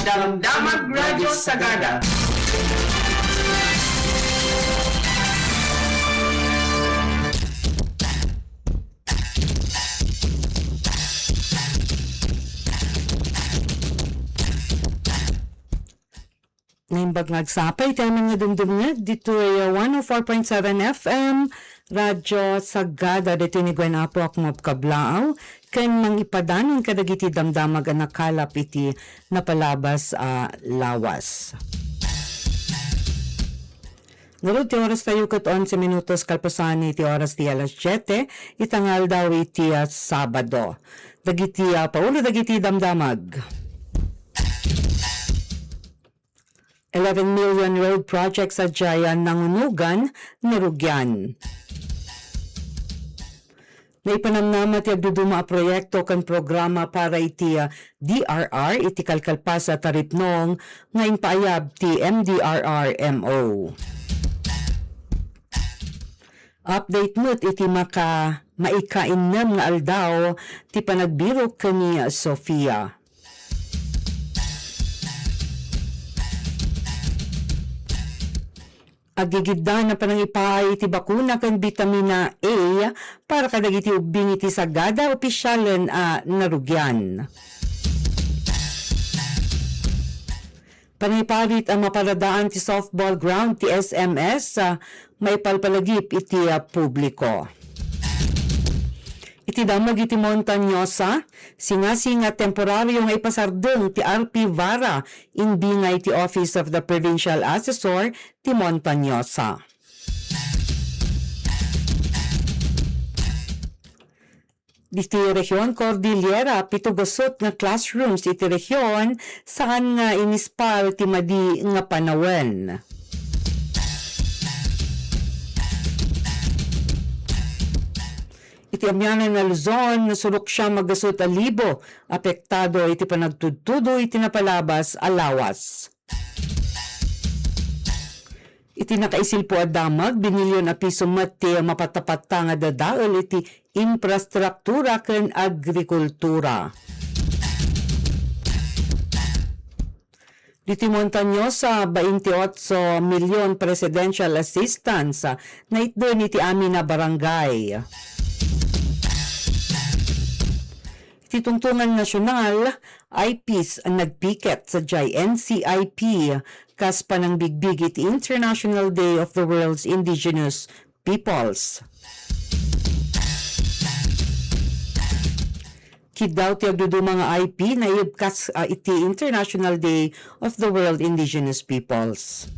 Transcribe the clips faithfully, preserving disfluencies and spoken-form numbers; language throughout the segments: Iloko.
Damdamag Radio Sagada. Naimbag nga agsapa iti amin nga dumdumngeg ditoy, uh, one oh four point seven F M, Radyo Sagada, ditoy ni Gwen Apo a kumapkablaaw, ken mangipadanun kadagiti damdamag a nakalap iti napalabas a lawas. Ngarud ti oras tayo ket onse minutos kalpasan iti oras ti alas siete, ita nga aldaw iti, uh, Sabado. Dagiti, uh, paulo dagiti damdamag. Eleven million road projects a diay nangunugan, narugian. Naipanamnama ti agduduma a proyekto ken programa para iti, ah, D R R iti kalkalpas a taripnong nga impaayab ti M D R R M O. Update met iti maka-, maikainnem nga aldaw ti panagbirok ken ni Sofia. Aggigiddan a panangipaay iti bakuna ken bitamina A para kadagiti ubbing iti sagada a opisyalen a narugian. Pangiparit a maparadaan ti softball ground ti S M S, ah, maipalpalagip iti, ah, publiko. Iti damag iti Montañosa, singasing a temporario nga ipasardeng ti R P Vara, imbingay ti Office of the Provincial Assessor ti Montañosa. Diti Region Cordillera, pito gasut nga classrooms iti region saan nga inispal ti madi nga panawen. Iti amianan a Luzon, surok siam a gasut a libo apektado iti panagtudtudo iti napalabas a lawas. Iti nakaisilpo a damag, binilyon a piso met ti mapatapatta nga dadael iti infrastruktura ken agrikultura. Diti Montañosa, baintiotso milyon presidential assistance, ah, naitdan iti amin a barangay. Iti tungtungan nasional, I Ps nagpiket sadiay N C I P kas panangbigbig iti International Day of the World's Indigenous Peoples. Kiddaw ti agduduma nga I P naibkas, ah, iti International Day of the World Indigenous Peoples.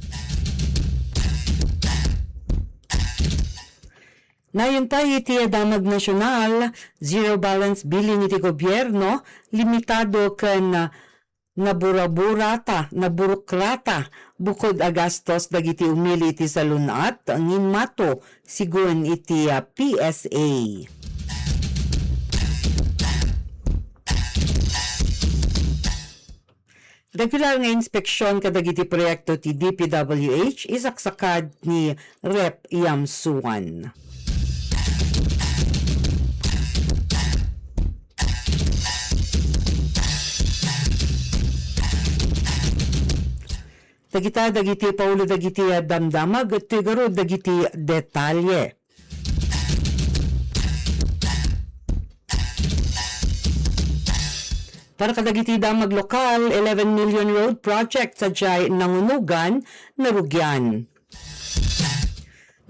Nayon pay iti damag nasional, zero balance billing iti gobierno, limitado ken, ah, naburaburata, naburukrata, bukod a gastos dagiti umili iti salun-at, ngimmato, sigun iti, ah, P S A. Regular nga inspeksiyon kadagiti proyekto ti D P W H isaksakad ni Rep Yamsuan. Dagita dagiti paulo dagiti damdamag, ket ti garud dagiti detalye. Para kadagiti damag lokal, eleven million road project sadiay nangunugan, narugian.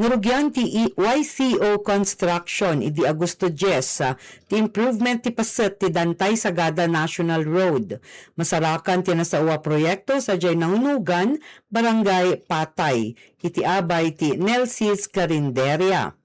Narugian ti Y C O Construction idi Agosto dies, ah, ti improvement ti paset ti Dantay Sagada National Road. Masarakan ti nasao a proyekto sadiay nangunugan, Barangay Patay, iti abay ti Nelsis Carinderia.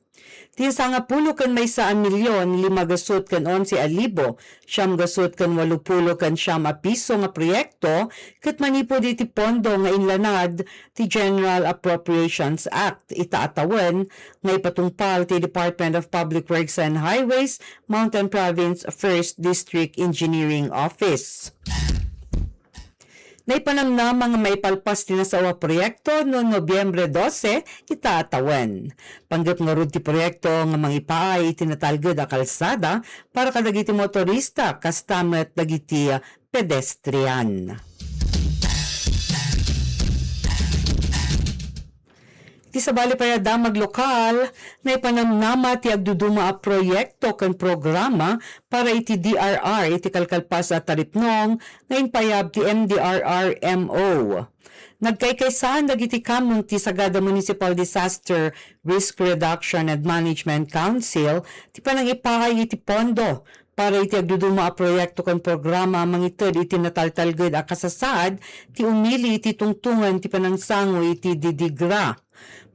Ti sangapulo ken maysa a milyon, lima gasut ken onse a libo, siam gasut ken walopulo ken siam a piso nga proyekto ket manipud iti pondo nga inlanad ti General Appropriations Act ita a tawen nga ipatungpal ti Department of Public Works and Highways, Mountain Province First District Engineering Office. Naipanamnama nga maipalpas ti nasao a proyekto no Nobyembre dose ita a tawen. Panggep ngarud ti proyekto nga mangipaay iti natalged a kalsada para kadagiti motorista kasta met dagiti pedestrian. Iti sabali pay a damag lokal, naipanamnama ti agduduma a proyekto ken programa para iti D R R iti kalkalpas a taripnong nga impayab ti M D R R M O. Nagkaykaysaan dagiti kameng ti Sagada Municipal Disaster Risk Reduction and Management Council ti panangipaay iti pondo para iti agduduma a proyekto ken programa a mangited iti nataltalged a kasasaad ti umili iti tungtongan ti panangsango iti didigra.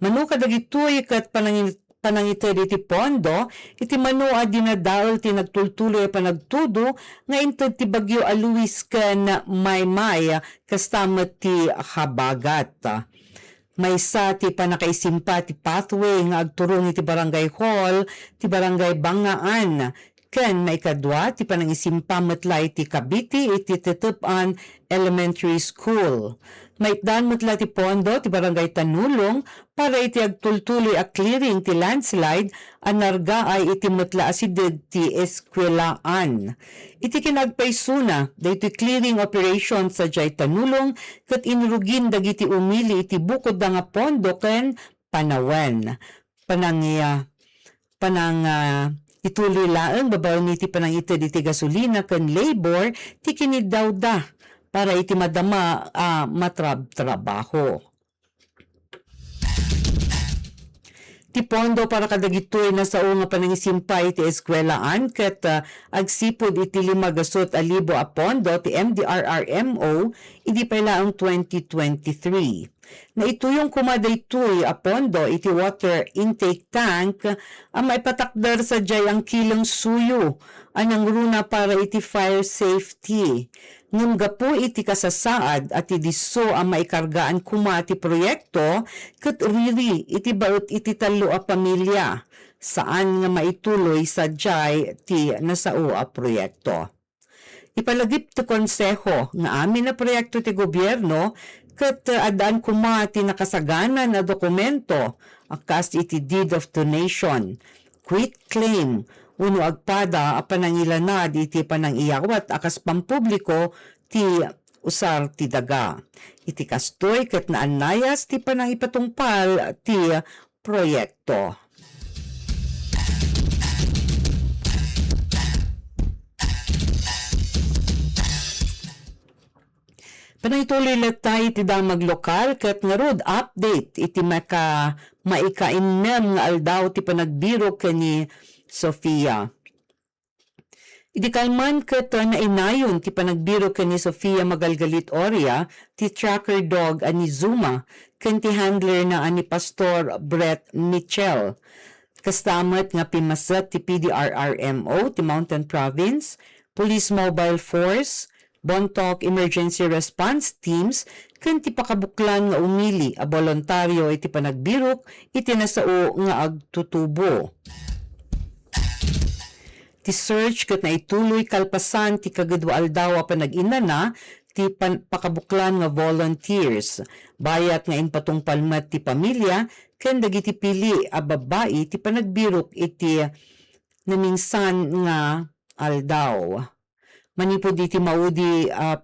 Mano kadagitoy ket panangi-, panangited iti pondo iti mano a dinadael ti nagtultuloy a panagtudo nga inted ti bagyo a Luis ken Maymay kasta met ti habagat. Maysa ti pannakaisimpa ti pathway nga agturong iti Barangay Hall ti Barangay Bangaan ken maikadua ti panangisimpa met la iti Cavite iti Tetep-an Elementary School. Maitdan met la ti pondo ti Barangay Tanulong para iti agtultuloy a clearing ti landslide a nargaay iti met la a sideg ti eskuelaan. Iti kinagpaysona, daytoy clearing operation sadiay Tanulong ket inrugin dagiti umili iti bukodda nga pondo ken panawen. Panangia-, panang, ah, ituloy laeng babaen iti panangited iti gasolina ken labor ti kiniddawda para iti madama a matrabtrabaho. Ti pondo para kadagitoy nasao nga panangisimpa iti eskuelaan ket, ah, agsipud iti lima gasut a libo a pondo ti M D R R M O idi pay laeng twenty twenty-three. Naituyong koma daytoy a pondo iti water intake tank a maipatakder sadiay Angkileng Suyu a nangruna para iti fire safety. Ngem gapu iti kasasaad a ti disso a maikargaan koma ti proyekto ket riri iti baet iti tallo a pamilia, saan nga maituloy sadiay ti nasao a proyekto. Ipalagip ti Konseho nga amin a proyekto ti gobierno ket addaan koma ti nakasaganan a dokumento a kas iti deed of donation, quitclaim, wenno agpada a panangilanad iti panangiyawat a kas pampubliko ti usar ti daga. Iti kastoy ket naannayas ti panangipatungpal ti proyekto. Panangituloy latta iti damag lokal ket ngarud update iti maka-, maikainnem nga aldaw ti panagbirok ken ni Sofia. Idi kalman ket, ah, nainayon ti panagbirok ken ni Sofia Magalgalit Oria, ti tracker dog a ni Zuma, ken ti handler na a ni Pastor Brett Mitchell. Kasta met nga pimmaset ti P D R R M O ti Mountain Province, Police Mobile Force, Bontoc Emergency Response Teams, ken ti pakabuklan nga umili a boluntario iti panagbirok iti nasao nga agtutubo. Ti search ket naituloy kalpasan ti kagudua aldaw a panag-innana ti pan-, pakabuklan nga volunteers. Bayat nga impatungpal met ti pamilya ken dagiti pili a babbai ti panagbirok iti namingsan nga aldaw. Manipud iti maudi a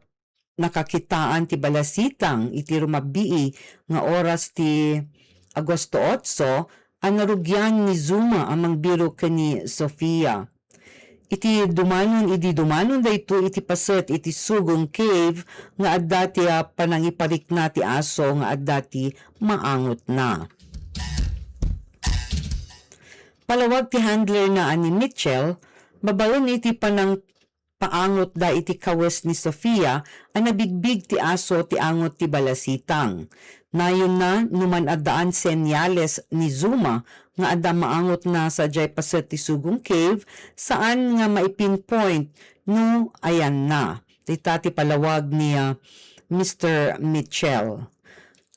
nakakitaan ti balasitang iti rumabii nga oras ti Agosto otso a narugian ni Zuma a mangbirok ken ni Sofia. Iti dumanon, idi dumanon daytoy iti paset iti Sugong Cave nga adda ti, ah, panangiparikna ti aso nga adda ti maangotna. Palawag ti handler na a ni Mitchell, babaen iti panang paangotda iti kawes ni Sofia a nabigbig ti aso ti angot ti balasitang. Nayonna, no man addaan senyales ni Zuma nga adda maangotna sadiay paset ti Sugong Cave, saan nga maipinpoint no ayanna. Dita ti palawag ni, ah, Mister Mitchell.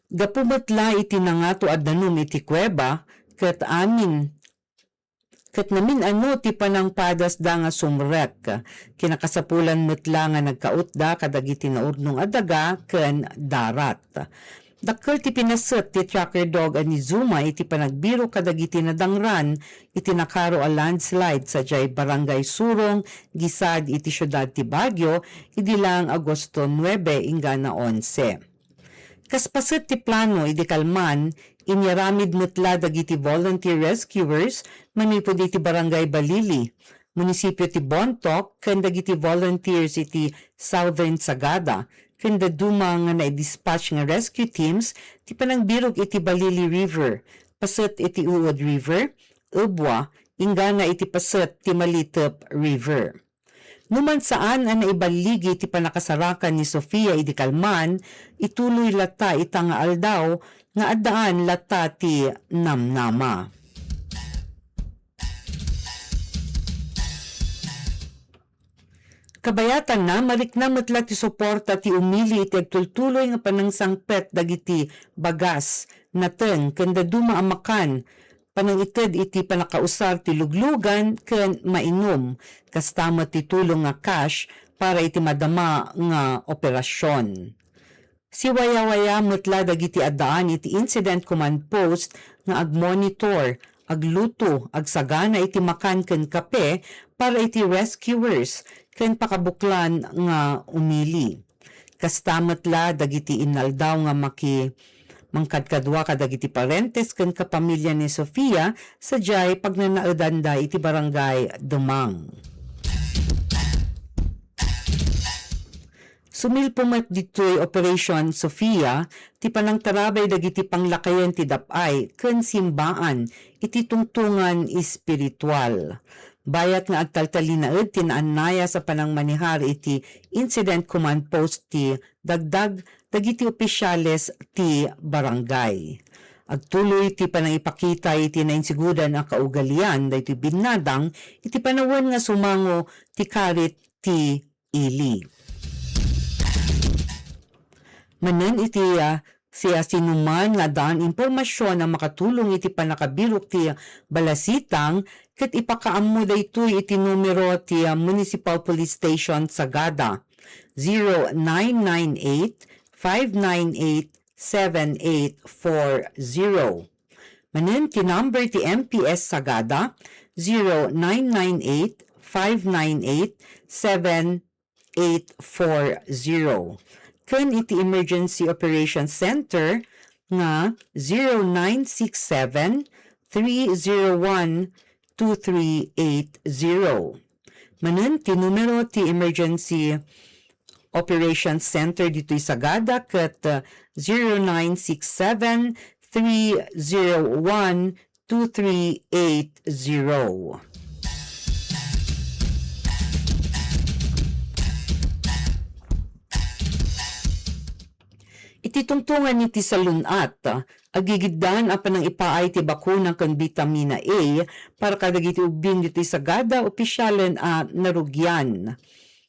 Gapu met la iti nangato a danum iti kuweba, ket amin ket namin-ano ti panangpadasda nga sumrek. Kinakasapulan met la nga nagkautda kadagiti naurnong a daga ken darat. Dakkel ti pinaset ti tracker dog a ni Zuma iti panagbirok kadagiti nadangran iti nakaro a landslide sadiay Barangay Surong, Guisad iti siudad ti Baguio, idi lang Agosto nuebe inggana onse. Kas paset ti plano idi kalman, inyaramid met la dagiti volunteer rescuers manipud iti Barangay Balili, munisipio ti Bontoc, ken dagiti volunteers iti Southern Sagada, ken dadduma nga naidispatch nga rescue teams ti panangbirok iti Balili River, paset iti Uod River, Ebwa, inggana iti paset ti Malitep River. Numan saan a naiballigi ti pannakasarakan ni Sofia idi kalman, ituloy latta ita nga aldaw nga addaan latta ti namnama. Kabayatanna, marikna met la ti suporta ti umili iti agtultuloy nga panangsangpet dagiti bagas, nateng, ken dadduma a makan, panangited iti pannakausar ti luglugan ken mainum, kasta met ti tulong nga cash para iti madama nga operasion. Siwayawaya met la dagiti addaan iti Incident Command Post nga agmonitor, agluto, agsagana iti makan ken kape para iti rescuers ken pakabuklan nga umili. Kasta met la dagiti inaldaw nga maki-, mangkadkadua kadagiti parentes ken kapamilya ni Sofia sadiay pagnanaedanda iti Barangay Demang. Sumilpo met ditoy Operation Sofia ti panangtarabay dagiti panglakayen ti dap-ay ken simbaan iti tungtongan espiritual. Bayat nga agtaltalinaed ti naannayas a panangmanehar iti Incident Command Post ti dagdag dagiti opisiales ti barangay. Agtuloy ti panangipakita iti nainsigodan a kaugalian daytoy binnadang iti panawen nga sumango ti karit ti ili. Manen iti, ah, siasinoman nga addaan impormasion a makatulong iti pannakabirok ti balasitang, ket ipakaammo daytoy iti numero ti, ah, Municipal Police Station Sagada, zero nine nine eight, five nine eight, seven eight four zero. Manen ti number ti M P S Sagada, zero nine nine eight, five nine eight, seven eight four zero. Ken iti Emergency Operations Center nga zero nine six seven, three zero one, two three eight zero. Manen ti numero ti Emergency Operations Center ditoy Sagada ket, uh, zero nine six seven, three zero one, two three eight zero. Iti tungtongan iti salun-at, agigiddan a panangipaay ti bakuna ken bitamina A para kadagiti ubbing ditoy Sagada, opisialen a narugian.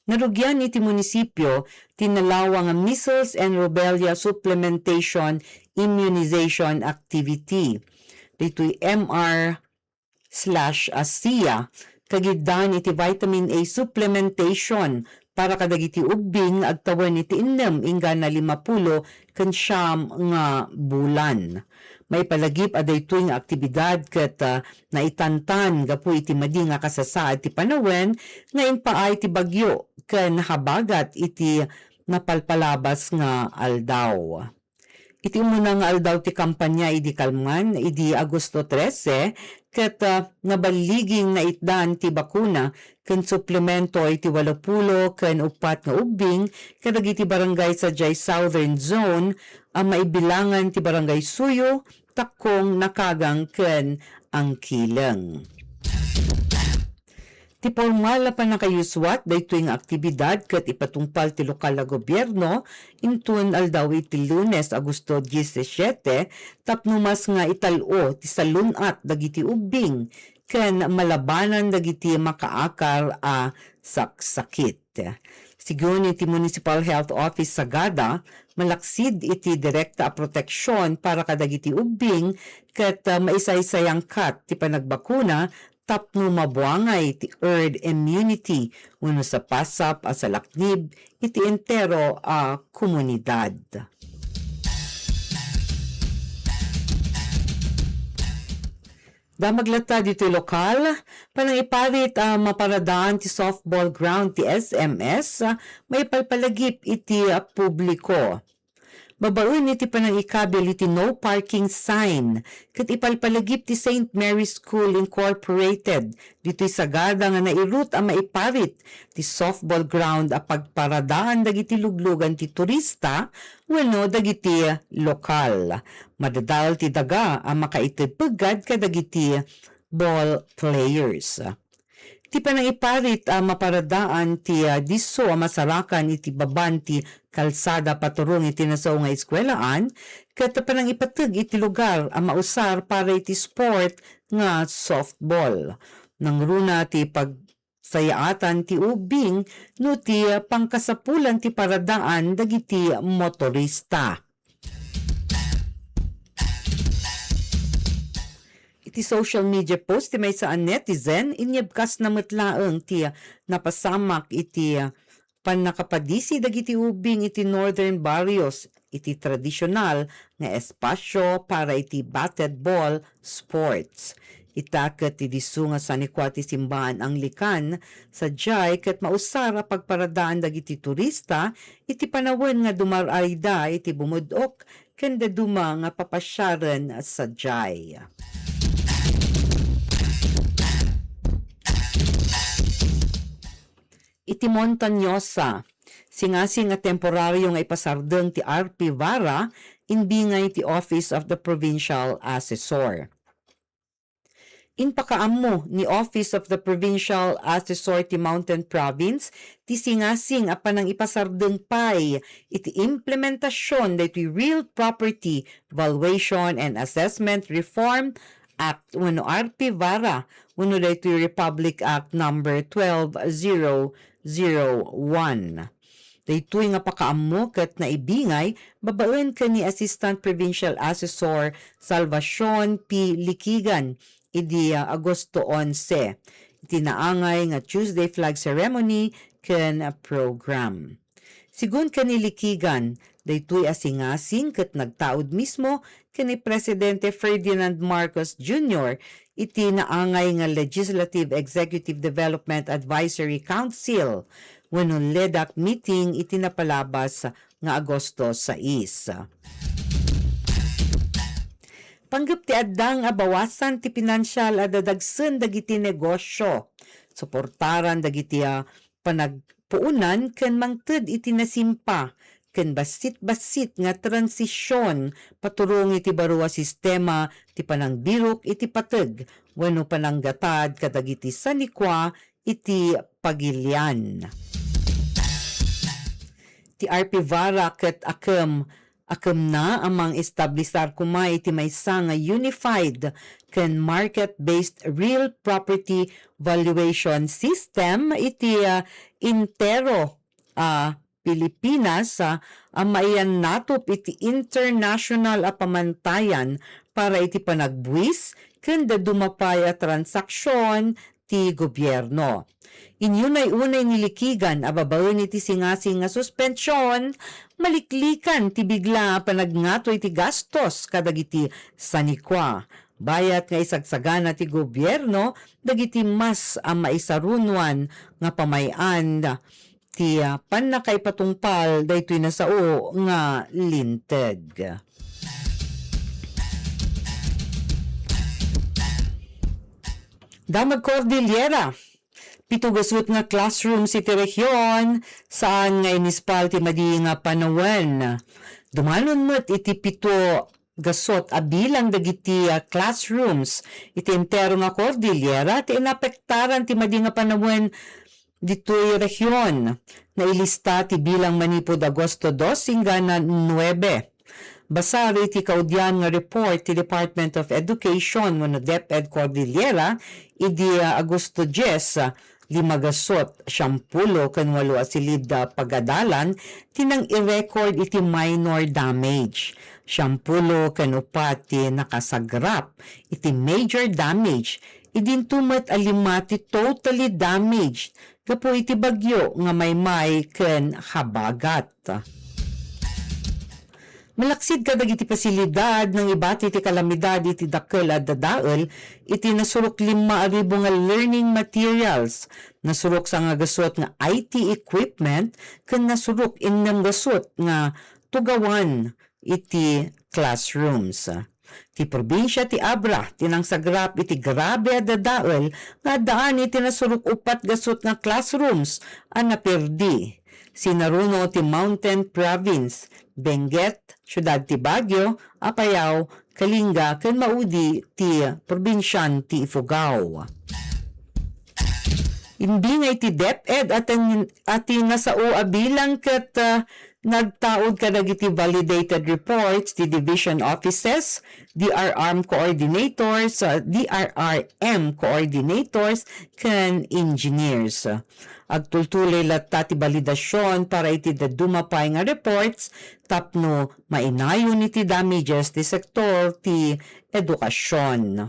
Narugian iti munisipio ti nalawa nga Measles and Rubella Supplementation Immunization Activity. Ditoy M R slash a sia, kagiddan iti vitamin A supplementation para kadagiti ubbing agtawen iti innem inggana limapulo ken siam nga bulan. Maipalagip a daytoy nga aktibidad ket, ah, naitantan gapu iti madi nga kasasaad ti panawen nga impaay ti bagyo ken habagat iti napalpalabas nga aldaw. Iti umuna nga aldaw ti kampanya idi kalman, idi Agosto trese, ket, ah, naballiging naitdan ti bakuna ken suplemento iti walopulo ken uppat nga ubbing kadagiti barangay sadiay Southern Zone a maibilangan ti Barangay Suyo, Takkong, Nakagang ken Angkileng. Ti pormal a pannakayuswat daytoy nga aktibidad ket ipatungpal ti lokal a gobierno inton aldaw iti Lunes, Agosto diyesisiete, tapno mas nga ital-o ti salun-at dagiti ubbing ken malabanan dagiti makaakar a saksakit. Sigun iti Municipal Health Office Sagada, malaksid iti direkta a proteksion para kadagiti ubbing ket, ah, maisaysayangkat ti panagbakuna tapno mabuangay ti herd immunity wenno sapasap a salaknib iti entero a komunidad. Damag latta ditoy lokal, panangiparit a maparadaan ti softball ground ti S M S, ah, maipalpalagip iti, ah, publiko. Babaen iti panangikabil iti no parking sign, ket ipalpalagip ti Saint Mary's School Incorporated ditoy Sagada nga nairut a maiparit ti softball ground a pagparadaan dagiti luglugan ti turista wenno dagiti lokal. Madadael ti daga a makaitedpeggad kadagiti ball players. Ti panangiparit a maparadaan ti, ah, disso a masarakan iti baban ti kalsada paturong iti nasao nga eskuelaan, ket panangipateg iti lugar a mausar para iti sport nga softball. Nangruna ti pagsayaatan ti ubing no ti pangkasapulan ti paradaan dagiti motorista. Iti social media post ti maysa a netizen, inyebkasna met laeng ti napasamak iti pannakapadisi dagiti ubing iti Northern Barrios iti tradisyonal nga espasyo para iti batted ball sports. Ita ket ti disso nga sanikua ti simbaan Anglikan, sadiay ket mausar a pagparadaan dagiti turista iti panawen nga dumar-ayda iti bumud-ok ken dadduma nga papasiaren sadiay. Iti Montañosa, singasing a temporario nga ipasardeng ti R P Vara, imbingay ti Office of the Provincial Assessor. Impakaammo ni Office of the Provincial Assessor ti Mountain Province ti singasing a panangipasardeng pay iti implementasion daytoy Real Property Valuation and Assessment Reform Act wenno R P Vara wenno daytoy Republic Act Number twelve zero zero one. Daytoy nga pakaammo ket naibingay babaen ken ni Assistant Provincial Assessor Salvacion P. Liquigan idi, ah, Agosto onse, iti naangay nga Tuesday flag ceremony ken, ah, program. Sigun ken ni Liquigan, daytoy a singasing ket nagtaud mismo ken ni Presidente Ferdinand Marcos Junior iti naangay nga Legislative Executive Development Advisory Council wenno LEDAC meeting iti napalabas nga Agosto sais. Panggep ti addang a bawasan ti pinansial a dadagsen dagiti negosyo, suportaran dagiti, ah, panagpuonan ken mangted iti nasimpa ken bassit-bassit nga transision paturong iti baro a sistema ti panangbirok iti pateg wenno pananggatad kadagiti sanikua iti pagilian. Ti R P Vara ket akem, akemna a mang-establisar koma iti maysa nga unified ken market-based real property valuation system iti, ah, entero a Pilipinas, ah, a maiyannatop iti international a pamantayan para iti panagbuis ken dadduma pay a transaksion ti gobierno. Inyunay-unay ni Liquigan a babaen iti singasing nga suspension, maliklikan ti bigla a panagngatoy ti gastos kadagiti sanikua. Bayat nga isagsagana ti gobierno dagiti mas a maisarunoan nga pamay-an ti, ah, pannakaipatungpal daytoy nasao nga linteg. Damag Cordillera, pito gasut nga classrooms iti rehiyon saan nga inispal ti madi nga panawen. Dumanon met iti pito gasut a bilang dagiti, ah, classrooms iti entero nga Cordillera ti inapektaran ti madi nga panawen ditoy rehiyon. Nailista ti bilang manipud Agosto dos inggana nuebe. Basar iti kaudian nga report ti Department of Education wenno DepEd Cordillera idi, ah, Agosto dies, ah, lima gasut, siampulo ken walo a silid a pagadalan ti nang-i-record iti minor damage. Siampulo ken upat ti nakasagrap iti major damage Idinto met a lima ti totally damaged gapu iti bagyo nga Maymay ken habagat. Malaksid kadagiti pasilidad, nangibati ti kalamidad iti dakkel a dadael iti nasurok lima a ribu nga learning materials, nasurok sangagasut nga I T equipment, ken nasurok innem gasut nga tugawan iti classrooms. Ti probinsia ti Abra ti nangsagrap iti grabe a dadael nga addaan iti nasurok uppat gasut nga classrooms a naperdi. Sinaruno ti Mountain Province, Benguet, Siudad ti Baguio, Apayao, Kalinga, ken maudi ti probinsian ti Ifugao. Imbingay ti DepEd a tin-, a ti nasao a bilang ket, ah, nagtaud kadagiti validated reports ti division offices, D R R M coordinators, ah, D R R M coordinators, ken engineers. Agtultuloy latta ti balidasion para iti dadduma pay nga reports tapno mainayon iti damages ti sektor ti edukasion.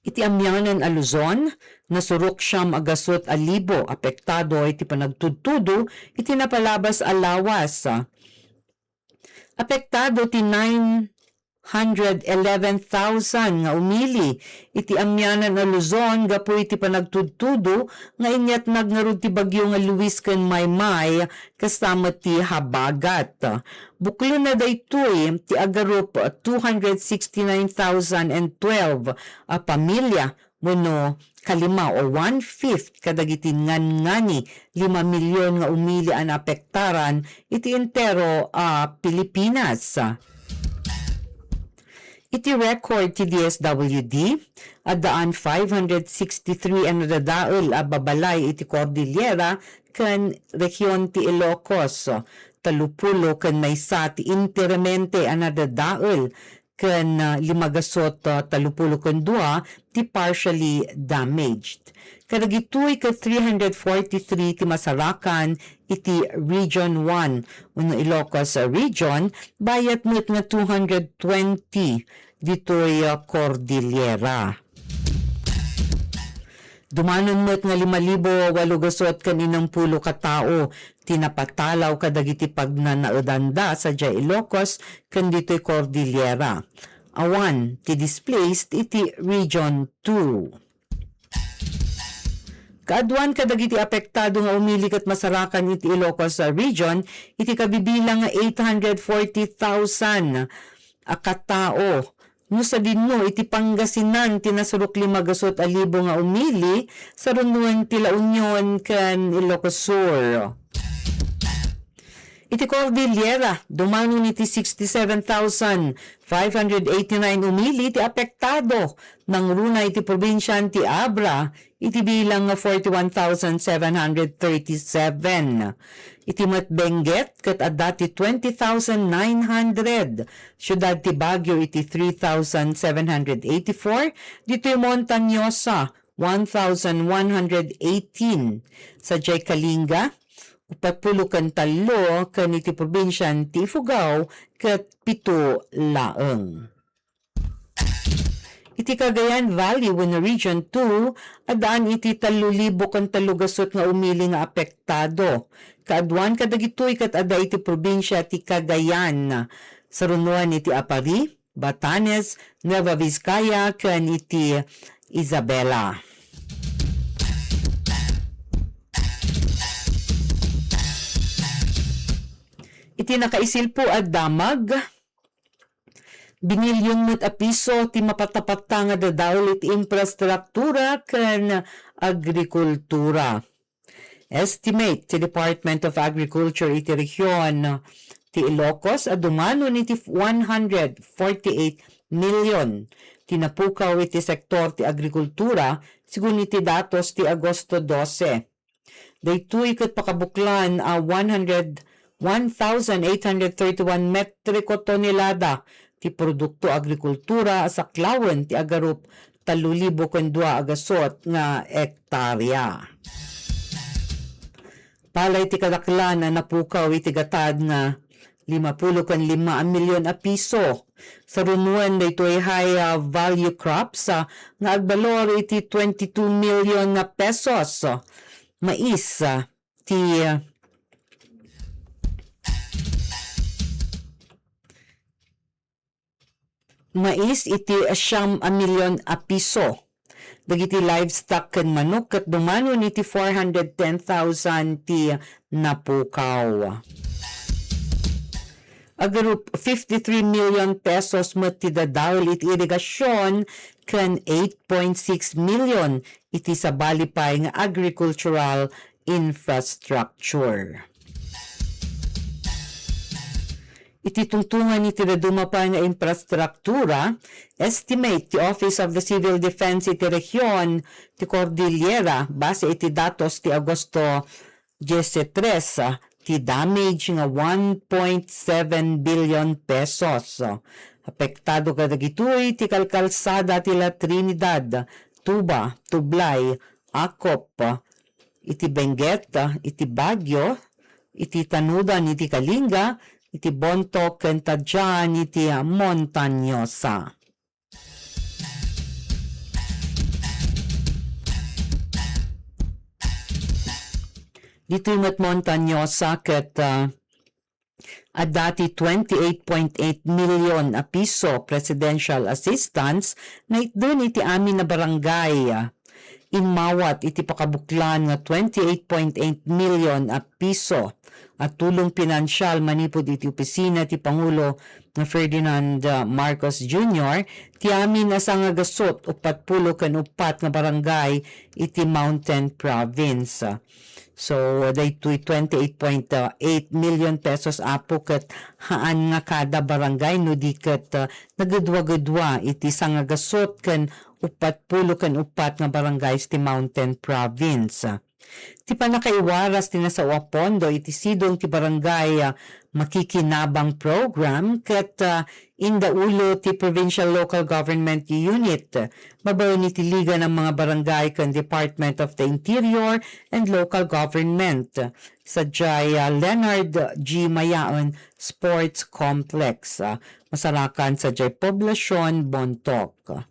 Iti amianan a Luzon, nasurok siam a gasut a libo apektado iti panagtudtudo iti napalabas a lawas. Apektado ti nine hundred eleven thousand nga umili iti amianan a Luzon gapu iti panagtudtudo nga inyatnag ngarud ti bagyo nga Luis ken Maymay, kasta met ti habagat. Buklonna daytoy ti agarup two hundred sixty-nine thousand and twelve a pamilya wenno kalima o one-fifth kadagiti nganngani lima milyon nga umili a naapektaran iti entero a Pilipinas. Iti record ti D S W D, addaan five hundred sixty-three a nadadael a babalay iti Cordillera ken rehiyon ti Ilocos, tallopulo ken maysa ti enteramente a nadadael ken, ah, lima gasut, ah, tallopulo ken dua ti partially damaged. Kadagitoy ket three hundred forty-three ti masarakan iti Region one wenno Ilocos Region, bayat met nga two hundred twenty ditoy, ah, Cordillera. Dumanon met nga lima libo walo gasut ken innempulo ka tao ti napatalaw kadagiti pagnanaedanda sadiay Ilocos ken ditoy Cordillera. Awan ti displaced iti Region two. Kaaduan kadagiti apektado nga umili ket masarakan iti Ilocos, ah, Region iti kabibilang nga eight hundred forty thousand a katao. No sadino, iti Pangasinan ti nasurok lima gasut a libo nga umili, sarunoen ti La Union ken Ilocos Sur. Iti Cordillera, dumanon iti sixty-seven thousand five hundred eighty-nine umili ti apektado, nangruna iti probinsian ti Abra, iti bilang nga forty-one thousand seven hundred thirty-seven. Iti met Benguet ket adda ti twenty thousand nine hundred, Siudad ti Baguio iti three thousand seven hundred eighty-four, ditoy Montañosa, one thousand one hundred eighteen, sadiay Kalinga, uppat pulo ken tallo, ken iti probinsian ti Ifugao ket pito laeng. Iti Cagayan Valley wenno Region two, addaan iti tallo libo ken tallo gasut nga umili nga apektado. Kaaduan kadagitoy ket adda iti probinsia ti Cagayan, sarunoen iti Aparri, Batanes, Nueva Vizcaya, ken iti Isabela. Iti nakaisilpo a damag, binilyon met a piso ti mapatapatta nga dadael iti infrastruktura ken agrikultura. Estimate ti Department of Agriculture iti rehiyon ti Ilocos a dumanon iti one hundred forty-eight million ti napukaw iti sektor ti agrikultura, sigun iti datos ti Agosto dose. Daytoy ket pakabuklan a one hundred, one thousand eight hundred thirty-one metriko tonelada ti produkto agrikultura a saklawen ti agarup tallo libo ken dua a gasut nga ektarya. Palay ti kadaklan a napukaw iti gatad nga lima pulo ken lima a milyon a piso. Sarunoen daytoy high, ah, value crops, ah, nga agbalor iti twenty-two million nga pesos. Mais, ah, ti, ah, mais iti siam a milyon a piso. Dagiti livestock ken manok ket dumanon iti four hundred ten thousand ti napukaw. Agarup, fifty-three million pesos met ti dadael iti irigasion ken eight point six million iti sabali pay nga agricultural infrastructure. Iti tungtungan iti dadduma pay nga infrastruktura, estimate ti Office of the Civil Defense iti rehion ti Cordillera, base iti datos ti Agosto diyes tres, ti damage nga one point seven billion pesos. Apektado kadagitoy ti kalkalsada ti La Trinidad, Tuba, Tublay, Acop, iti Benguet, iti Baguio, iti Tanudan, iti Kalinga, iti Bontoc, ken Tadian, iti Montañosa. Ditoy met Montañosa ket, ah, adda ti twenty-eight point eight million a piso presidential assistance nga itden iti amin a barangay. Immawat iti pakabuklan nga twenty-eight point eight million a piso a tulong pinansial manipud iti opisina ti Pangulo nga Ferdinand, ah, Marcos Junior, ti amin a sangagasut uppat pulo ken uppat nga barangay iti Mountain Province. So, daytoy twenty-eight point eight million pesos, Apo, ket haan nga kada barangay no di ket, ah, nagedwa-gedwa iti sangagasut ken uppat pulo ken uppat nga barangay ti Mountain Province. Ti pannakaiwaras ti nasao a pondo iti sidong ti barangay, ah, makikinabang program ket, ah, indaulo ti Provincial Local Government Unit, babaen iti Liga ng mga Barangay ken Department of the Interior and Local Government, sadiay, ah, Leonard G. Mayaon Sports Complex, ah, Masarakan, sadiay Poblacion, Bontoc.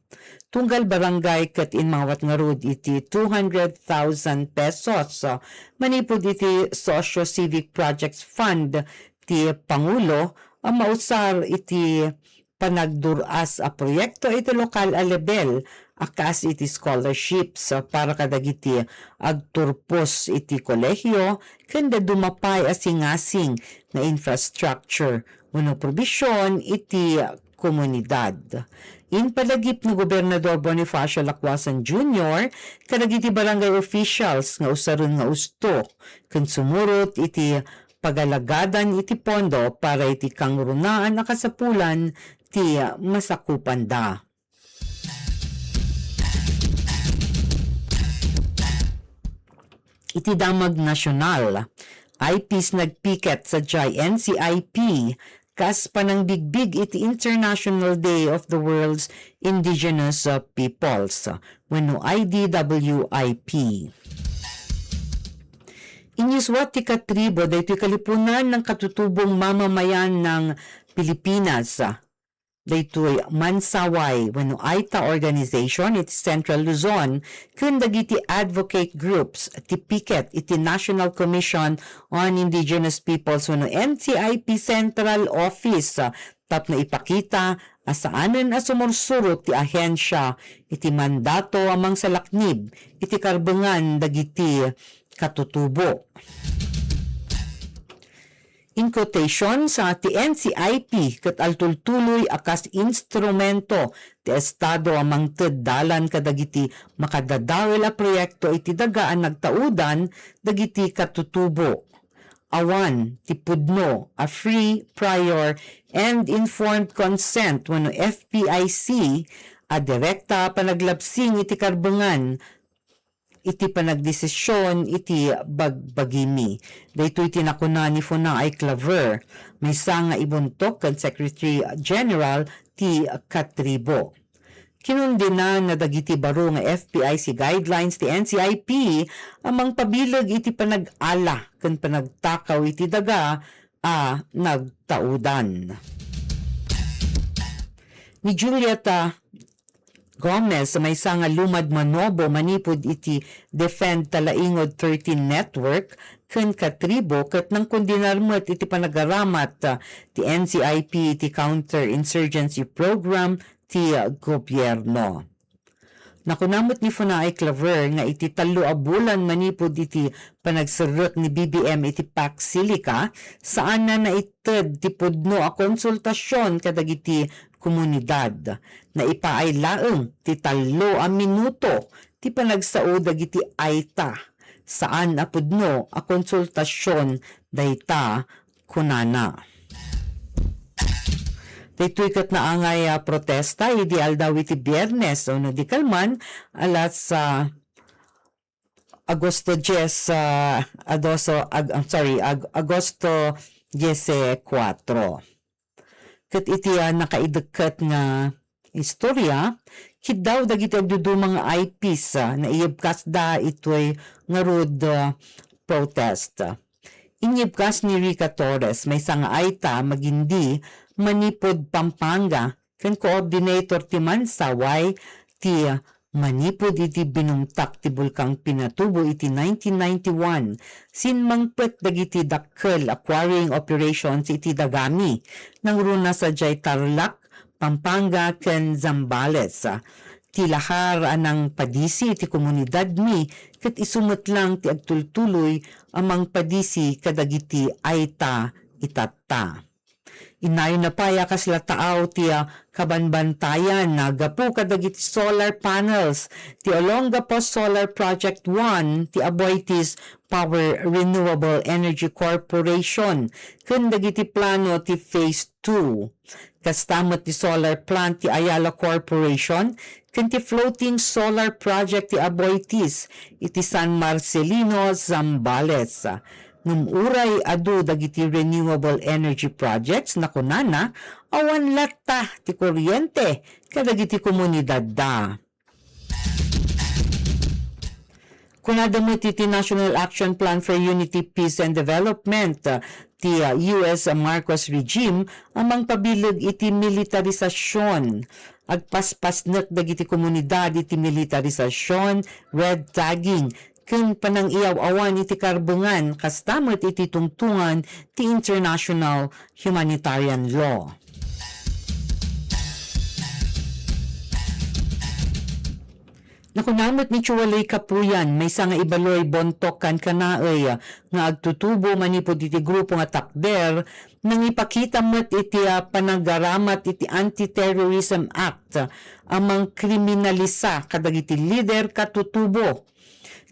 Tunggal barangay ket immawat ngarud iti two hundred thousand pesos, ah, manipud iti Socio-Civic Projects Fund ti Pangulo a mausar iti panagdur-as a proyekto iti lokal a lebel a kas iti scholarships para kadagiti agturpos iti kolehio ken dadduma pay a singasing nga infrastructure wenno probision iti komunidad. Impalagip ni Gobernador Bonifacio Lacuasan Junior kadagiti barangay officials nga usaren nga usto ken sumurot iti pagalagadan iti pondo para iti kangrunaan a kasapulan ti masakupanda. Iti damag nasional, I Ps nagpiket sadiay N C I P kas panangbigbig iti International Day of the World's Indigenous, uh, Peoples, uh, wenno I D W I P. Inyuswat ti Katribo, daytoy kalipunan ng katutubong mamamayan ng Pilipinas. Daytoy mansaway wenno AITA organization iti Central Luzon ken dagiti advocate groups ti piket iti National Commission on Indigenous Peoples wenno N C I P Central Office, ah, tapno ipakita a saanen a sumursurot ti ahensia iti mandato a mangsalaknib iti karbengan dagiti katutubo. In quotations, ah, ti N C I P ket altultuloy a kas instrumento ti Estado a mangted dalan kadagiti makadadael a proyekto iti daga a nagtaudan dagiti katutubo. Awan ti pudno a free, prior, and informed consent wenno F P I C a direkta a panaglabsing iti karbengan iti panagdesision iti bagbagimi. Daytoy ti nakuna ni Funai Claver, maysa nga ibuntok ken Secretary General ti Katribo. Kinundenan na dagiti baro nga F P I C guidelines ti N C I P a mangpabileg iti panag-ala ken panagtakaw iti daga a nagtaudan. Ni Julieta Gomez, maysa nga lumad manobo manipud iti Defend Talaingod thirteen Network ken katribo, ket nangkondenar met iti panagaramat ti N C I P iti counter-insurgency program ti gobierno. Nakuna met ni Funaay Claver nga iti tallo a bulan manipud iti panagserrek ni B B M iti Pac Silica, saan a naited ti pudno a konsultasion kadagiti komunidad. Naipaay laeng ti tallo a minuto ti panagsao dagiti ayta, saan a pudno a konsultasion dayta, kunana. Daytoy ket naangay a protesta idi aldaw iti Biyernes, o no di kalman, alas, ah, Agosto dies, ah, adoso, ag-, I'm sorry, ag-, Agosto dies kuatro. Ket iti, ah, nakaidekket nga istorya, kiddaw dagiti agduduma nga I Ps, ah, naiyebkasda itoy ngarud, ah, protest. Inyebkas ni Rica Torres, maysa nga ayta magindi manipud Pampanga, ken coordinator ti Mansaway ti manipud iti binungtak ti Bulkang Pinatubo iti nineteen ninety-one. Simmangpet dagiti dakkel a quarrying operations iti dagami. Nangruna sadiay Tarlac, Pampanga, ken Zambales. Ti lahar a nangpadisi iti komunidadmi ket isu met lang ti agtultuloy a mangpadisi kadagiti ayta itatta. Innayon na pay a kasla taaw ti, ah, kabanbantayan, ah, gapu kadagiti solar panels ti Olongapo Solar Project one ti Aboitiz Power Renewable Energy Corporation ken dagiti plano ti Phase two. Kasta met ti solar plant ti Ayala Corporation ken ti floating solar project ti Aboitiz iti San Marcelino, Zambales. Ngem uray adu dagiti renewable energy projects, nakunana, awan latta ti kuryente kadagiti komunidadda. Kunada met iti National Action Plan for Unity, Peace, and Development, ti, uh, U S Marcos regime a mangpabileg iti militarisasion. Agpaspasnek dagiti komunidad iti militarisasion, red tagging, ken panangiyaw-awan iti karbengan, kasta met iti tungtungan ti international humanitarian law. Nakuna met ni Chuwaloy Kapuyan, maysa nga ibaluy bontok kankanaey nga agtutubo manipud iti grupo nga takder, nangipakita met iti, ah, panagaramat iti Anti-Terrorism Act a mangkriminalisa kadagiti lider katutubo.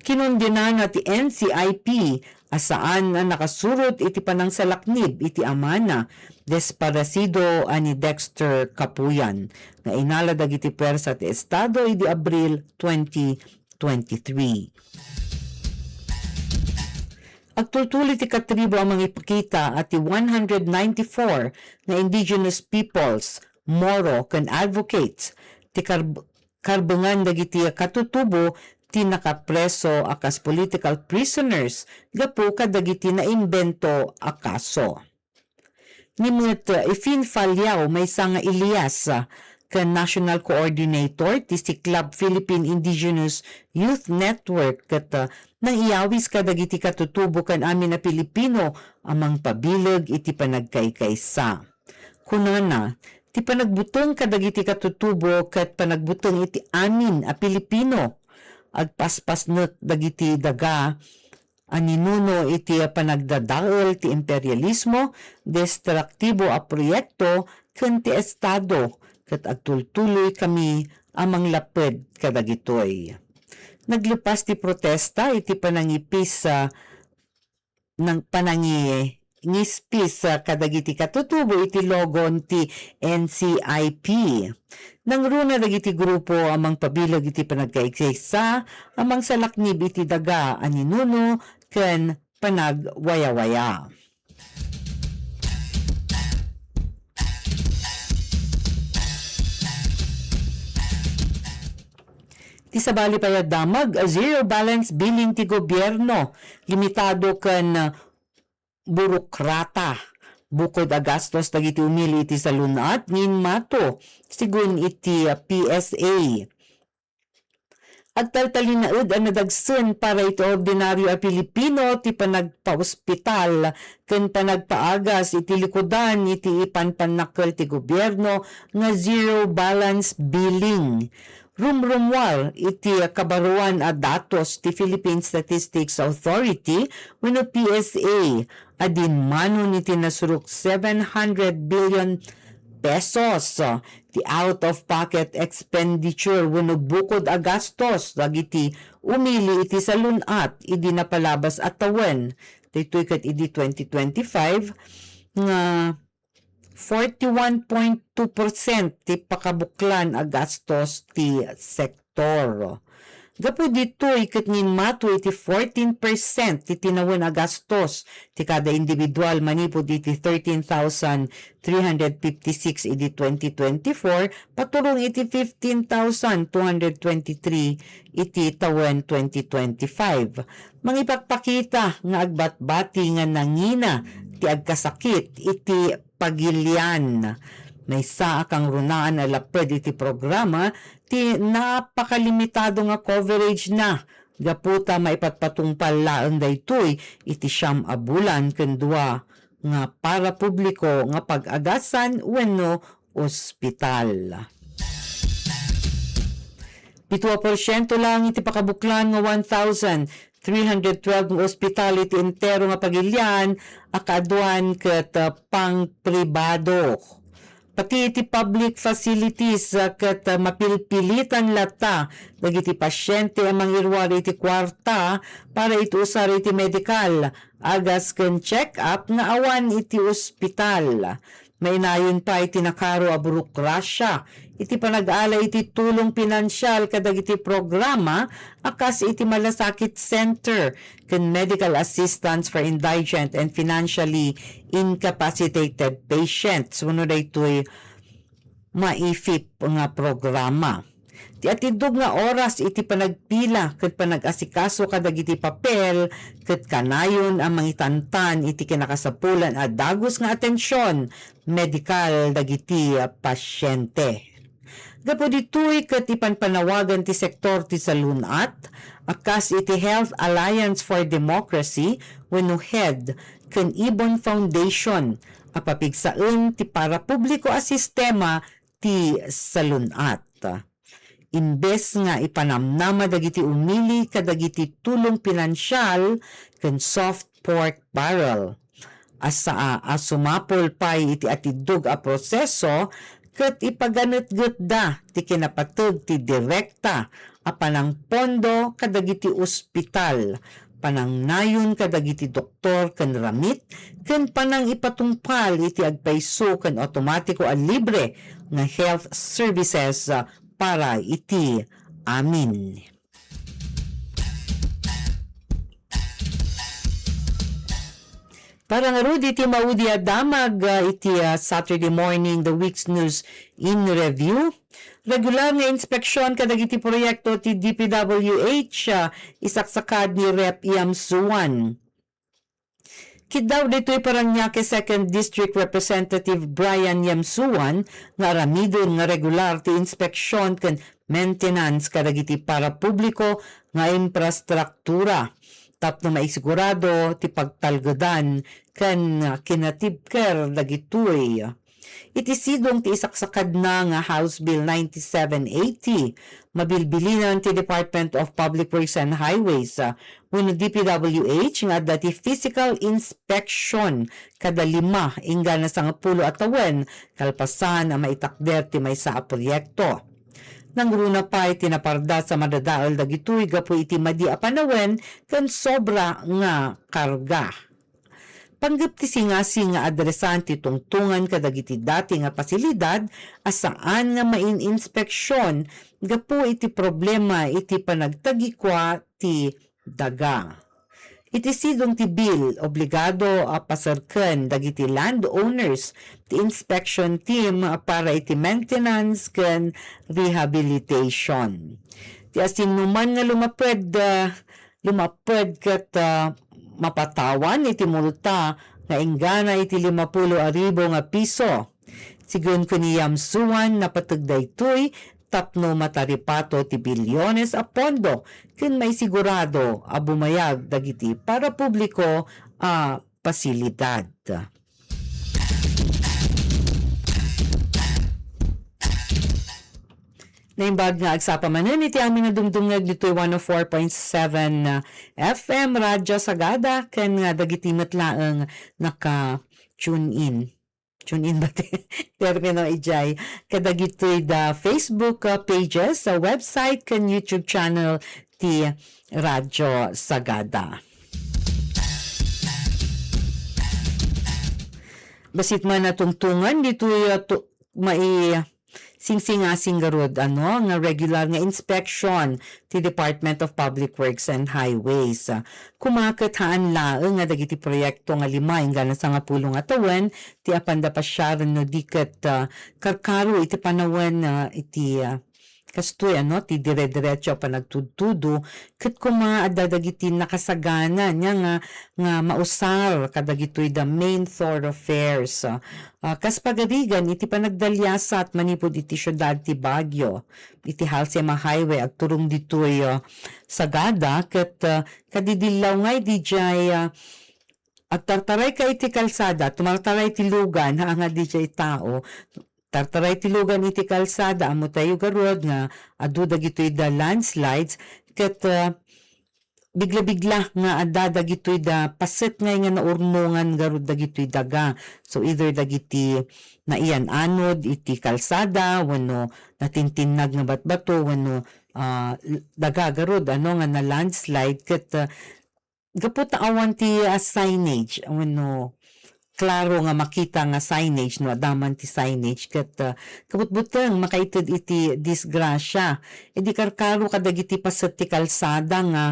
Kinundenana ti N C I P a saan a nakasurot iti panangsalaknib iti amana, desparecido a ni Dexter Kapuyan, nga inala dagiti puwersa ti Estado idi Abril twenty twenty-three. Agtultuloy ti katribo a mangipakita a ti one hundred ninety-four nga indigenous peoples, Moro, ken advocates ti karb-, karbengan dagiti katutubo ti nakapreso a kas political prisoners gapu kadagiti naimbento a kaso. Ni met, uh, Efin Faliao, maysa nga Elias, uh, ken National Coordinator ti Siklab Philippine Indigenous Youth Network, ket, uh, nangiyawis kadagiti katutubo ken amin a Pilipino a mangpabileg iti panagkaykaysa. Kunana, ti panagbuteng kadagiti katutubo ket panagbuteng iti amin a Pilipino. Agpaspasnek dagiti daga a ninuno iti panagdadael ti imperialismo, destruktibo a proyekto ken ti Estado, ket agtultuloykami a manglapped kadagitoy. Naglepas ti protesta iti panangipis, ah, nang panangi-, ngispis, ah, kadagiti katutubo iti logon ti N C I P. Nangruna dagiti grupo a mangpabileg iti panagkaigsa a mangsalaknib iti daga a ninuno ken panagwayawaya. Ti sabali pay a damag, zero balance billing ti gobierno, limitado ken burokrata. Bukod a gastos dagiti umili iti salun-at, ngin mato, sigun iti P S A. Agtaltalinaed a nadagsen para iti ordinario a Pilipino ti panagpaospital ken panagpaagas iti likudan iti ipanpannakkel ti gobierno nga zero balance billing. Rumrummuar iti kabaruan a datos ti Philippine Statistics Authority wenno P S A a dinmanon iti nasurok seven hundred billion pesos ti out-of-pocket expenditure wenno bukod a gastos dagiti umili iti salun-at idi napalabas a tawen. Daytoy ket idi twenty twenty-five nga forty-one point two percent ti pakabuklan a gastos ti sektor. Gapu ditoy ket ngin mato iti fourteen percent ti tinawen a gastos ti kada individual manipud iti thirteen thousand three hundred fifty-six idi twenty twenty-four, paturong iti fifteen thousand two hundred twenty-three iti tawen twenty twenty-five. Mangipakpakita nga agbatbati nga nangina ti agkasakit iti pagilian. Maysa a kangrunaan a lapped iti programa ti napakalimitado nga coverage na, gapu ta maipatpatungpal laeng daytoy iti siam a bulan ken dua nga parapubliko nga pag-agasan wenno ospital. Pito a porsiento lang iti pakabuklan nga one thousand three hundred twelve nga ospital iti entero nga pagilian a kaaduan ket, ah, pangpribado. Pati iti public facilities, ah, ket, ah, mapilpilitan latta dagiti pasiente a mangiruar iti kuarta para iti usar iti medikal, agas ken check-up nga awan iti ospital. Mainayon pay ti nakaro a burokrasia iti panagala iti tulong pinansial kadagiti programa a kas iti malasakit center ken medical assistance for indigent and financially incapacitated patients wenno daytoy MAIFIP nga programa. Ti atiddog nga oras iti panagpila ket panag-asikaso kadagiti papel ket kanayon a mangitantan iti kinakasapulan a dagus nga atension medikal dagiti pasiente. Gapu ditoy ket ipanpanawagan ti sektor ti salun-at a kas iti Health Alliance for Democracy wenno HED ken Ibon Foundation a papigsaen ti parapubliko a sistema ti salun-at. Imbes nga ipanamnama dagiti umili kadagiti tulong pinansial ken soft pork barrel, a saan a sumapul pay iti atiddog a proseso ket ipaganetgetda ti kinapateg ti direkta a panangpondo kadagiti ospital, panangnayon kadagiti doktor ken ramit, ken panangipatungpal iti agpayso ken automatiko a libre nga health services para iti amin. Para ngarud iti maudi a damag, ah, iti, ah, Saturday morning, the week's news in review. Regular nga inspeksyon kadagiti proyekto ti D P W H, ah, isaksakad ni Rep Yam Suan. Kiddaw ditoy Parañaque Second District Representative Brian Yamsuan nga aramiden nga regular ti inspeksyon ken maintenance kadagiti parapubliko nga infrastruktura tapno maisigurado ti pagtalgedan ken kinatibker dagitoy. Iti sidong ti isaksakadna nga House Bill ninety-seven eighty, mabilbilinan ti Department of Public Works and Highways, ah, wenno D P W H nga adda ti physical inspection kada lima inggana sangapulo a tawen kalpasan a maitakder ti maysa a proyekto. Nangruna pay ti napardas a madadael dagitoy gapu iti madi a panawen ken sobra nga karga. Panggep ti singasing nga adresan ti tungtongan kadagiti dati nga pasilidad a saan nga main-inspeksyon gapu iti problema iti panagtagikua ti daga. Iti sidong ti bill, obligado a paserken dagiti landowners ti inspection team para iti maintenance ken rehabilitation. Ti asinnuman nga lumaped, ah, lumaped ket, ah, mapatawan iti multa nga inggana iti limapulo a ribu nga piso. Sigun ken ni Yam Suan, napateg daytoy tapno mataripato ti bilyones a pondo ken maisigurado a bumayag dagiti parapubliko a pasilidad. Naimbag nga agsapa manen iti amin a dumdumngeg ditoy one oh four point seven F M Radyo Sagada ken nga dagiti met laeng naka-tune in. Tune in ba ti termino ijay? Kadagitoy da Facebook, uh, pages, sa website, ken YouTube channel ti Radyo Sagada. Basit man a tungtungan ditoy, uh, tu-, mai-, singsingasing garud, ano, nga regular nga inspection ti Department of Public Works and Highways. Kuma ket haan laeng nga dagiti proyekto nga lima inggana sangapulo nga tawen ti apanda pasiaren no di ket, ah, karkaro iti panawen, ah, iti, ah, kastoy, ano, ti dire-diretso a panagtudtudo, ket kuma adda dagiti nakasagana nia nga, nga mausar kadagitoy da main thoroughfares. Ah, kas pagarigan iti panagdaliasat manipud iti siudad ti Baguio, iti Halsema Highway agturong ditoy, ah, Sagada, ket, ah, kadidillaw ngay dijay, ah, agtartaray ka iti kalsada, tumartaray ti lugan, haan nga dijay tao, tartaray ti lugan iti kalsada, ammo tayo garud nga adu dagitoy da landslides, ket, ah, bigla-bigla nga adda dagitoy da paset ngay nga naurnongan garud dagitoy daga. So, either dagiti naiyan-anod iti kalsada, wenno natintinnag nga batbato, wenno, ah, daga garud, ano, nga na-landslide ket, ah, gapu ta awan ti, ah, signage, wenno klaro nga makita nga signage, no, adda man ti signage, ket, ah, kabutbuteng makaited iti disgrasya. Idi karkaro kadagiti paset ti kalsada nga,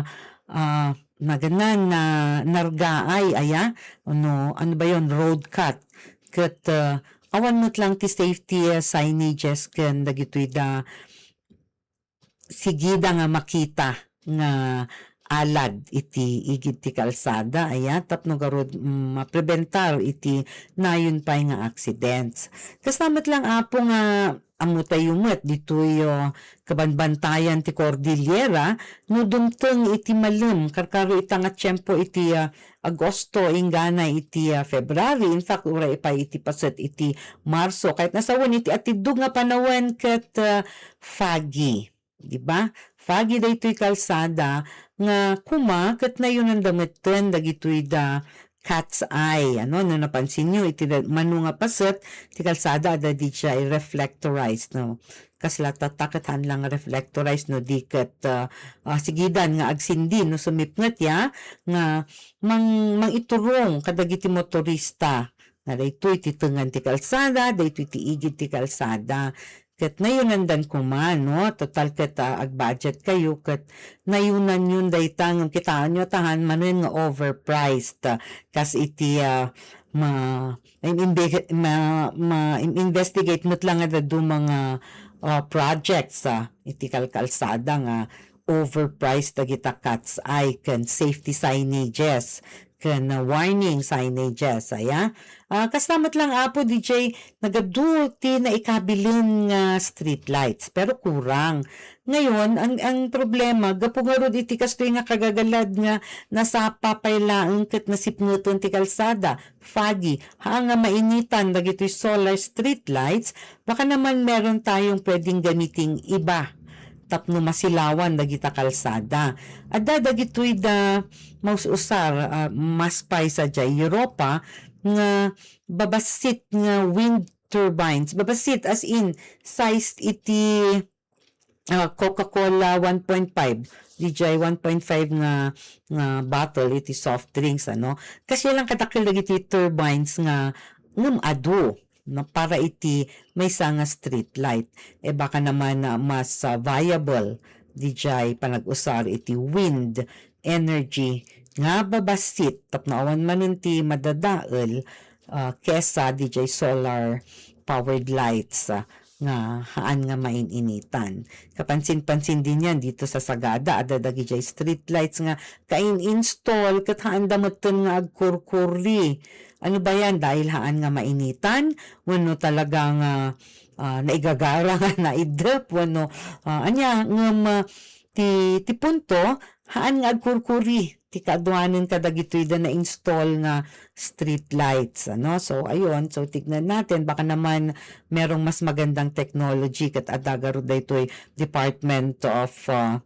ah, naganan na nargaay, aya, no, ano ba yon, road cut. Ket, ah, awan met lang ti safety, ah, signages ken dagitoy da sigida nga makita nga alad iti igid ti kalsada, aya, tapno garud, mm, maprebentar iti nayon pay nga accidents. Kasta met lang, Apo, nga ammo tayo met ditoy, o, kabanbantayan ti Cordillera, no dumteng iti malem, karkaro ita nga tiempo iti, ah, Agosto, inggana iti, ah, February, in fact, uray pay iti paset iti Marso, ket nasawen iti atiddog nga panawen ket, ah, foggy. Di ba? Foggy daytoy kalsada nga kuma ket nayonanda metten dagitoy da cat's eye. Ano, no napansinyo, iti da-, mano nga paset ti kalsada adda dijay reflectorized, no? Kasla tatta ket haan lang reflectorized no di ket, ah, ah, sigidan nga agsindi no sumipnget ya nga mang-, mangiturong kadagiti motorista nga daytoy ti tengan ti kalsada, daytoy ti igid ti kalsada. Ket nayonandan koma, no? Total ket, ah, agbudget kayo ket nayonanyon dayta ngem kitaenyo ta haan manen nga overpriced, ah, kas iti, ah, ma-, ma-, ma-investigate met lang nga adu mga, ah, projects, ah, iti kalkalsada nga overpriced dagita cat's eye ken safety signages ken, ah, warning signages, aya. Ah, kasta met lang, Apo D J, nagadu ti naikabilen nga streetlights, pero kurang. Ngayon, ang, ang problema, gapu ngarud iti kastoy nga kagagalad nga nasapa pay laeng ket nasipngeten ti kalsada, foggy, haan nga mainitan dagitoy solar streetlights, baka naman meron tayong pwedeng gamiting iba tapno masilawan dagita kalsada. Adda dagitoy da maus-usar, ah, mas pay sadiay Europa nga babassit nga wind turbines. Babassit as in sized iti, ah, Coca-Cola one point five, D J one point five nga, nga bottle iti soft drinks, ano. Kasi lang kadakkel dagiti turbines nga ngem adu, no, para iti maysa nga street light. E baka naman, ah, mas, ah, viable D J panag-usar iti wind energy nga babassit tapno awan manen ti madadael, ah, kesa D J solar powered lights, ah, nga haan nga main-initan. Kapansin-pansin din yan dito sa Sagada, adda dagiti street lights nga kain-install ket haanda metten nga agkurkuri. Ano ba yan? Dahil haan nga mainitan? Wenno talaga nga, ah, naigagara nga naiddep? Wenno, ah, ania, ngem, ah, ti, ti punto, haan nga agkurkuri ti kaaduanen kadagitoy da na-install nga street lights, ano? So, ayun. So, tignan natin. Baka naman merong mas magandang technology ket adda garud daytoy Department of, ah,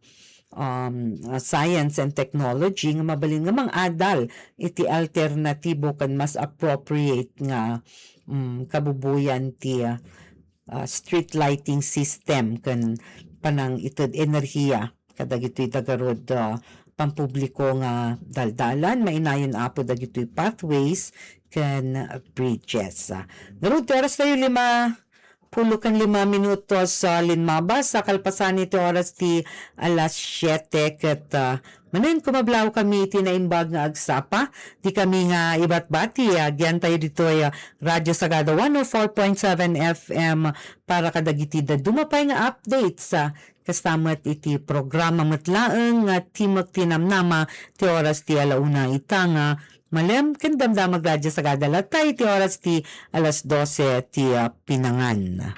um, ah, Science and Technology nga mabalin nga mang-adal iti alternatibo ken mas appropriate nga, mm, kabubuyan ti, ah, street lighting system ken panangited enerhiya kadagitoy dagarud, ah, pampubliko nga daldalan, mainayon apo dagitoy pathways ken bridges. Ah, garud ti oras tayo, lima pulo ken lima minutos sa linmabas, sa kalpasan iti oras ti alas siete ket, ah, manen kumablaw kami iti naimbag nga agsapa. Di kami nga ibatbati, ah, agyan tayo ditoy, ah, Radyo Sagada one oh four point seven F M para kadagiti dadduma pay nga updates, ah, kasta met iti programa met laeng nga Timek ti Namnama ti oras ti alauna ita nga malem ken damdamag Radyo Sagada latta iti oras ti alas dose ti, ah, pinangan.